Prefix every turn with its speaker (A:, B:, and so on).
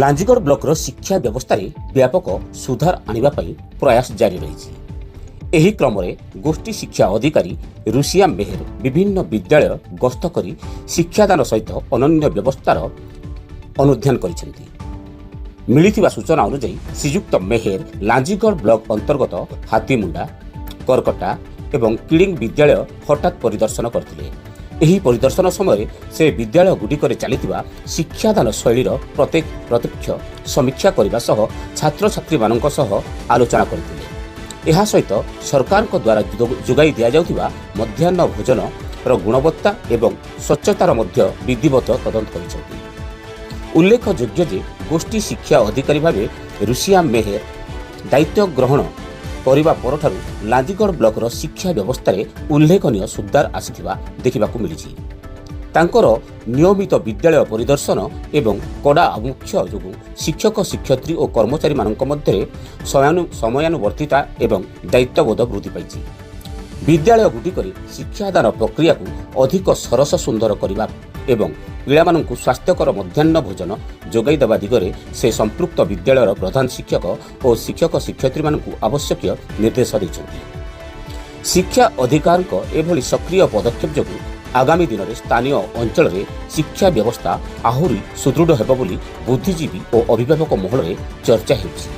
A: ଲାଞ୍ଜିଗଡ଼ ବ୍ଲକର ଶିକ୍ଷା ବ୍ୟବସ୍ଥାରେ ବ୍ୟାପକ ସୁଧାର ଆଣିବା ପାଇଁ ପ୍ରୟାସ ଜାରି ରହିଛି। ଏହି କ୍ରମରେ ଗୋଷ୍ଠୀ ଶିକ୍ଷା ଅଧିକାରୀ ରୁଷିଆ ମେହେର ବିଭିନ୍ନ ବିଦ୍ୟାଳୟ ଗସ୍ତ କରି ଶିକ୍ଷାଦାନ ସହିତ ଅନ୍ୟାନ୍ୟ ବ୍ୟବସ୍ଥାର ଅନୁଧ୍ୟାନ କରିଛନ୍ତି। ମିଳିଥିବା ସୂଚନା ଅନୁଯାୟୀ, ଶ୍ରୀଯୁକ୍ତ ମେହେର ଲାଞ୍ଜିଗଡ଼ ବ୍ଲକ ଅନ୍ତର୍ଗତ ହାତୀମୁଣ୍ଡା, କରକଟା ଏବଂ କିଡ଼ିଙ୍ଗ ବିଦ୍ୟାଳୟ ହଠାତ୍ ପରିଦର୍ଶନ କରିଥିଲେ। ଏହି ପରିଦର୍ଶନ ସମୟରେ ସେ ବିଦ୍ୟାଳୟଗୁଡ଼ିକରେ ଚାଲିଥିବା ଶିକ୍ଷାଦାନ ଶୈଳୀର ପ୍ରତ୍ୟେକ ପ୍ରତ୍ୟକ୍ଷ ସମୀକ୍ଷା କରିବା ସହ ଛାତ୍ରଛାତ୍ରୀମାନଙ୍କ ସହ ଆଲୋଚନା କରିଥିଲେ। ଏହା ସହିତ ସରକାରଙ୍କ ଦ୍ୱାରା ଯୋଗାଇ ଦିଆଯାଉଥିବା ମଧ୍ୟାହ୍ନ ଭୋଜନର ଗୁଣବତ୍ତା ଏବଂ ସ୍ୱଚ୍ଛତାର ମଧ୍ୟ ବିଧିବଦ୍ଧ ତଦନ୍ତ କରିଛନ୍ତି। ଉଲ୍ଲେଖଯୋଗ୍ୟ ଯେ, ଗୋଷ୍ଠୀ ଶିକ୍ଷା ଅଧିକାରୀ ଭାବେ ରୁଷିଆ ମେହେର ଦାୟିତ୍ୱ ଗ୍ରହଣ କରିବା ପରଠାରୁ ଲାଞ୍ଜିଗଡ଼ ବ୍ଲକର ଶିକ୍ଷା ବ୍ୟବସ୍ଥାରେ ଉଲ୍ଲେଖନୀୟ ସୁଧାର ଆସିଥିବା ଦେଖିବାକୁ ମିଳିଛି। ତାଙ୍କର ନିୟମିତ ବିଦ୍ୟାଳୟ ପରିଦର୍ଶନ ଏବଂ କଡ଼ା ଆଭିମୁଖ୍ୟ ଯୋଗୁଁ ଶିକ୍ଷକ, ଶିକ୍ଷୟିତ୍ରୀ ଓ କର୍ମଚାରୀମାନଙ୍କ ମଧ୍ୟରେ ସମୟାନୁବର୍ତ୍ତିତା ଏବଂ ଦାୟିତ୍ୱବୋଧ ବୃଦ୍ଧି ପାଇଛି। ବିଦ୍ୟାଳୟଗୁଡ଼ିକରେ ଶିକ୍ଷାଦାନ ପ୍ରକ୍ରିୟାକୁ ଅଧିକ ସରସ ସୁନ୍ଦର କରିବା ଏବଂ ପିଲାମାନଙ୍କୁ ସ୍ୱାସ୍ଥ୍ୟକର ମଧ୍ୟାହ୍ନ ଭୋଜନ ଯୋଗାଇ ଦେବା ଦିଗରେ ସେ ସମ୍ପୃକ୍ତ ବିଦ୍ୟାଳୟର ପ୍ରଧାନ ଶିକ୍ଷକ ଓ ଶିକ୍ଷକ ଶିକ୍ଷୟିତ୍ରୀମାନଙ୍କୁ ଆବଶ୍ୟକୀୟ ନିର୍ଦ୍ଦେଶ ଦେଇଛନ୍ତି। ଶିକ୍ଷା ଅଧିକାରୀଙ୍କ ଏଭଳି ସକ୍ରିୟ ପଦକ୍ଷେପ ଯୋଗୁଁ ଆଗାମୀ ଦିନରେ ସ୍ଥାନୀୟ ଅଞ୍ଚଳରେ ଶିକ୍ଷା ବ୍ୟବସ୍ଥା ଆହୁରି ସୁଦୃଢ଼ ହେବ ବୋଲି ବୁଦ୍ଧିଜୀବୀ ଓ ଅଭିଭାବକ ମହଲରେ ଚର୍ଚ୍ଚା ହେଉଛି।